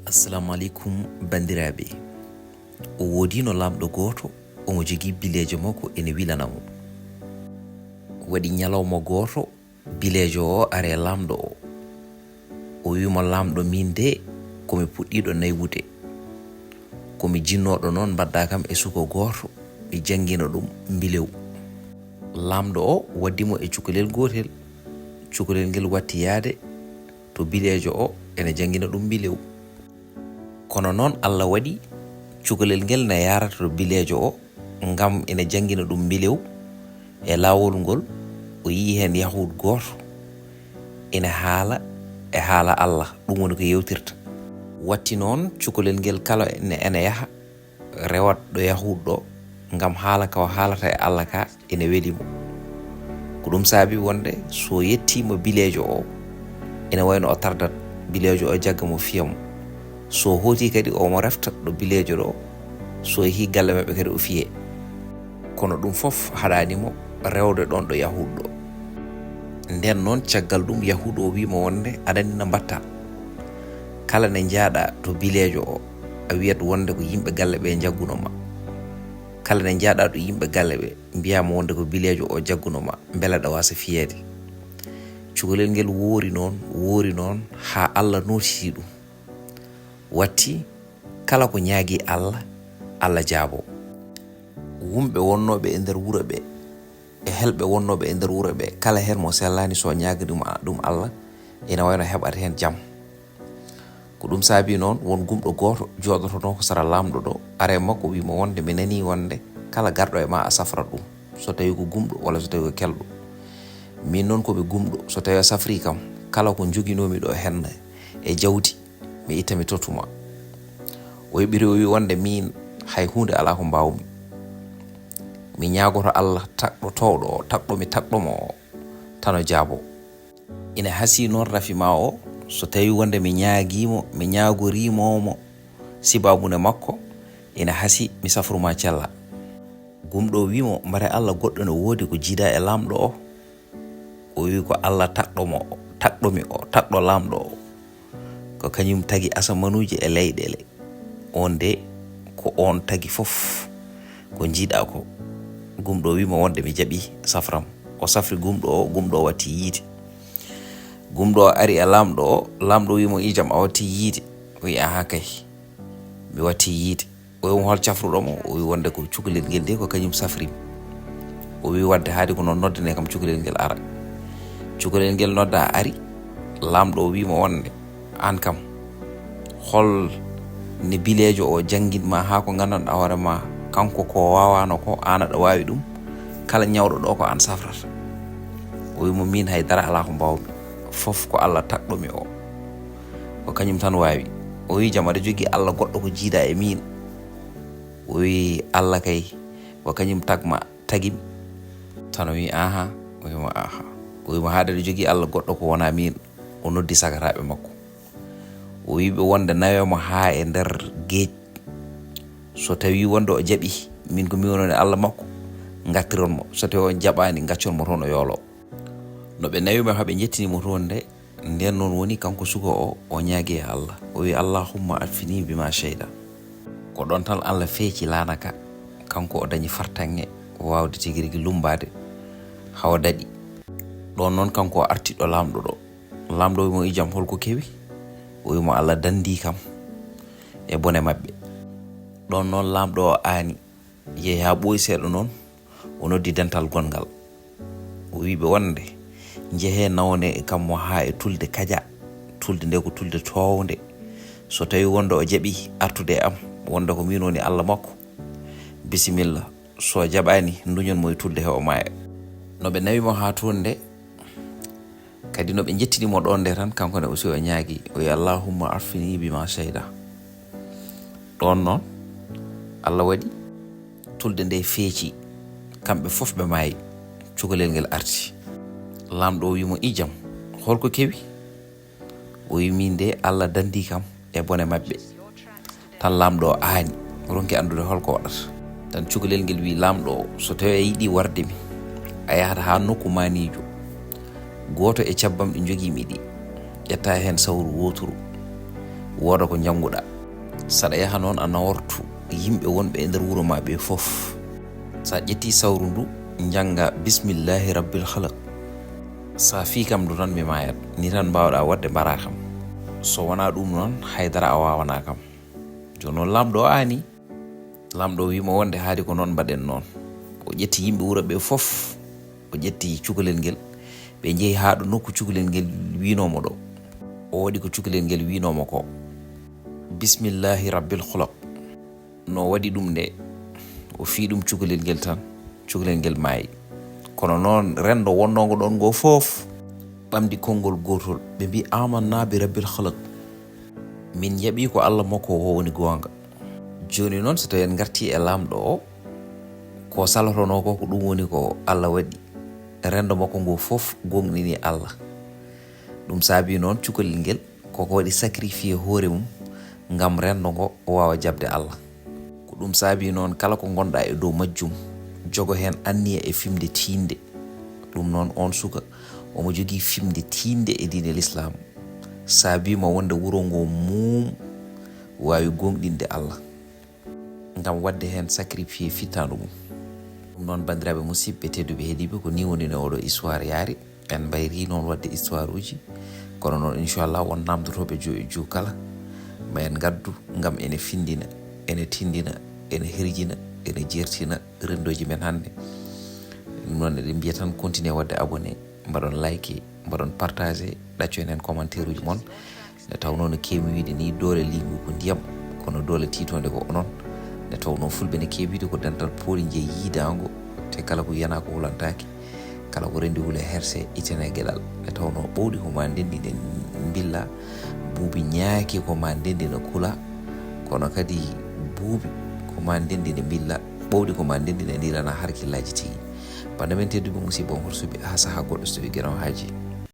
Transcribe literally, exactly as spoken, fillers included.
Assalamu aleykum, banndiraaɓe. O woodino laamɗo gooto, omo jogii bileejo makko ene wilana mo. Waɗi ñalawma gooto, bileejo o ari e laamɗo o. O wi mo, "Laamɗo, miin de ko mi puɗɗiiɗo naywude. Ko mi jinnooɗo noon, mbaɗdaa kam e suko gooto, mi janngina ɗum mbilew." Laamɗo o waddi mo e cukalel gootel. Cukalel ngel watti yahde to bileejo o, ene janngina ɗum mbilew. Kono noon, Allah waɗi cukalel ngel ne yahrata to bileejo o, ngam ene janngina ɗum mbilew. E laawol ngol, o yii heen Yahuud gooto ene haala e haala Allah, ɗum woni ko yewtirta. Watti noon, cukalel ngel kala ne ene yaha rewat ɗo Yahuud ɗo, ngam haala ka o haalata e Allah ka ene weli mo. Ko ɗum saabi wonde so yettiima bileejo o, ene wayno o tardat bileejo o, jagga mo, fiya mo. So hooti kadi, omo refta ɗo bileejo ɗo, so yehi galle maɓɓe kadi, o fiye. Kono ɗum fof haɗaani mo rewde ɗoon ɗo Yahuud ɗo. Ndeen noon, caggal ɗum, Yahuud o wi mo wonde, "Aɗa anndi no mbaɗtaa? Kala nde njahɗaa to bileejo o, a wiyat wonde ko yimɓe galle ɓe njagguno ma. Kala nde njahɗaa to yimɓe galle ɓe, mbiyaa mo wonde ko bileejo o jagguno ma, mbele aɗa waasa fiyeede." Cukalel ngel woori noon, woori noon, haa Allah nootiti ɗum. Watti, kala ko ñaagii Allah, Allah jaabo. Wumɓe wonnooɓe e nder wuro ɓe, e helɓe wonnooɓe e nder wuro ɓe, kala heen mo sellaani, so ñaaganii ɗum, ɗum Allah, ene wayno heɓat heen jam. Ko ɗum saabi noon, won gumɗo gooto jooɗotonoo ko sara laamɗo ɗo, ari e makko, wi mo wonde, "Mi nanii wonde kala garɗo e ma, a safrat ɗum, so tawii ko gumɗo walla so tawii ko kelɗo. Miin noon ko mi gumɗo, so tawii a safrii kam, kala ko njoginoomi ɗo heen e jawdi, mi itta, mi tottu ma." O heɓiri, o wi wonde, "Miin, hay huunde alaa ko mbaawmi. Mi ñaagoto Allah tagɗo toowɗo o, tagɗo mi tagɗo mo o, tan o jaabo. Ina hasii noon rafi ma o, so tawii wonde mi ñaagii mo, mi ñaagorii mo mo sibaabu ne makko, ina hasii mi safru ma cella." Gumɗo o wi mo, "Mbare Allah, goɗɗo ne woodi ko jiidaa e laamɗo o?" O wi, "Ko Allah tagɗo mo, tagɗo mi o, tagɗo laamɗo o. Ko kañum tagi asamanuuji e leyɗeele. Oon de, ko oon tagi fof ko njiiɗaa ko." Gumɗo o wi mo wonde, "Mi jaɓi, safram." O safri gumɗo o, gumɗo o watti yiide. Gumɗo o ari e laamɗo o, laamɗo wi mo, "Iijam, a watti yiide?" O wi, "Aha kay, mi watti yiide." O wi mo, "Hol cafruɗo mo?" O wi wonde ko cukalel ngel de, ko kañum safri mo. O wi, "Wadde haade ko noon, noddane kam cukalel ngel ara." Cukalel ngel nodda, ari. Laamɗo o wi mo wonde, "Aan kam, hol ne bileejo o janngin ma haa ko nganndanɗaa hoore ma, kanko ko waawaano ko, aan aɗa waawi ɗum? Kala ñawɗo ɗo ko aan safrata." O wi mo, "Miin hay dara alaa ko mbaawmi, fof ko Allah tagɗo mi o. Ko kañum tan waawi." O wi, "Jam, aɗa jogii Allah goɗɗo ko jiidaa e miin?" O wi, "Allah kay, ko kañum tag ma, tagi mi." Tan o wi, "Aha." O wi mo, "Aha." O wi mo, "Haade aɗa jogii Allah goɗɗo ko wonaa miin?" O noddi sagataaɓe makko. O wi ɓe wonde, "Nawee mo haa e nder geej. So tawii wonde o jaɓi, miin ko miin woni Allah makko, ngattiron mo. So tawii o jaɓaani, ngaccon mo toon o yoolo." No ɓe nawi mo, haa ɓe njettini mo toon nde, ndeen noon woni kanko suka o, o ñaagi e Allah. O wi, "Allahumma akfini bima shayda." Ko ɗoon tan Allah feeci laana ka. Kanko o dañi fartaŋŋe waawde tigi rigi lummbaade, haa o daɗi. Ɗoon noon kanko o arti ɗo laamɗo ɗo. Laamɗo wi mo, "Iijam, hol ko kewi?" O wi mo, "Allah danndii kam e bone maɓɓe." Ɗoon noon laamɗo o aani, yehi haa ɓooyi seeɗa noon, o noddi dental gonngal. O wi ɓe wonde, "Njehee nawonee e kam mo haa e tulde Kaja. Tulde nde ko tulde toownde. So tawii wonde o jaɓi artude e am, wonde ko miin woni Allah makko, bisimilla. So jaɓaani, nduñon mo e tulde he o maaya." No ɓe nawi mo haa toon nde, kadi no ɓe njettini mo ɗoon nde tan, kanko ne aussi o ñaagi, o wi, "Allahumma arfini bima shayda." Ɗoon noon, Allah waɗi tulde nde feeci, kamɓe fof ɓe maayi, cukalel ngel arti. Laamɗo o wi mo, "Iijam, hol ko kewi?" O wi, "Miin de, Allah danndii kam e bone maɓɓe." Tan laamɗo o aani, ronki anndude hol ko waɗata. Tan cukalel ngel wi laamɗo o, "So tawii a yiɗi warde mi, a yahata haa nokku maaniijo. Gooto e cabbam ɗi njogii mi ɗi, ƴetta heen sawru wooturu, Wooda ko njannguɗaa. Saɗa yaha noon a nawortu yimɓe wonɓe e nder wuro maa ɓee fof. So a ƴettii sawru ndu, njanngaa bismillaahi rabbil halaq. So a fii kam ndu tan mi maayat. Nii tan mbaawɗaa waɗde mbaraa kam. So wonaa ɗum noon haydara a waawanaa kam. Jooni noon laamɗo o aanii. Laamɗo o wiyi mo wonde haade ko noon mbaɗen noon. O ƴetti yimɓe wuro ɓee fof, o ƴetti cukalel ngel. Ɓe njehi haa ɗo nokku cukalel ngel wiynoo mo ɗo. O waɗi ko cukalel ngel wiynoo mo ko. Bismillaahi rabbil xulaq. No waɗi ɗum nde, o fii ɗum cukalel ngel tan, cukalel ngel maayi. Kono noon renndo wonnoongo ɗoon ngoo fof ɓamdi konngol gootol, ɓe mbii, "Aamannaa bi rabbil xalaq." Min njaɓii ko Alla makko o woni goonga. Jooni noon so tawii en ngartii e laamɗo o, ko salotonoo ko, ko ɗum woni ko Alla waɗi. Renndo makko ngoo fof gooŋɗini Alla. Ɗum saabii noon cukalel ngel koko waɗi sacrifié hoore mum ngam renndo ngo o waawa jaɓde Alla. Ko ɗum saabii noon kala ko ngonɗaa e dow majjum, jogo heen anniya e fimde tiiɗnde. Ɗum noon oon suka omo jogii fimde tiiɗnde e diine Lislaam. Saabii mo wonde wuro ngo mum waawi gooŋɗinde Alla. Ngam waɗde heen sacrifié fittaandu mum. Ɗum noon banndiraaɓe musidɓe tedduɓe heɗiiɓe ko nii woni no oɗo histoire yaari. En mbayrii noon waɗde histoire uji. Kono noon inchallah won naamdotooɓe jo e juu kala. Ma en ngaddu ngam ene findina, ene tindina, ene hirjina, ene jertina renndooji men hannde. Ɗum noon eɗen mbiya tan continuer waɗde abonné, mbaɗon like, mbaɗon partagé, ɗaccon heen commentaire uji mon. Nde tawnoo no keewi wiide nii doole liingu ko ndiyam, kono doole tiitoonde ko onon. Nde tawnoo fulɓe ne keewi wiide ko dental pooli njeyi yiidaango, te kala ko yiyanaa ko hulantaake. Kala ko renndi hule herse itene geɗal. Nde tawnoo ɓowɗi ko ma ndenndi nde mbilla, buubi ñaaki ko ma ndenndi ne kula, kono kadi buubi ko ma ndenndi ne mbilla, ɓowɗi ko ma ndenndi ne ndilana harkillaaji tigi. Bannda men tedduɓe musidɓe on horsuɓe haa sahaa goɗɗo so tawii geɗon haaji.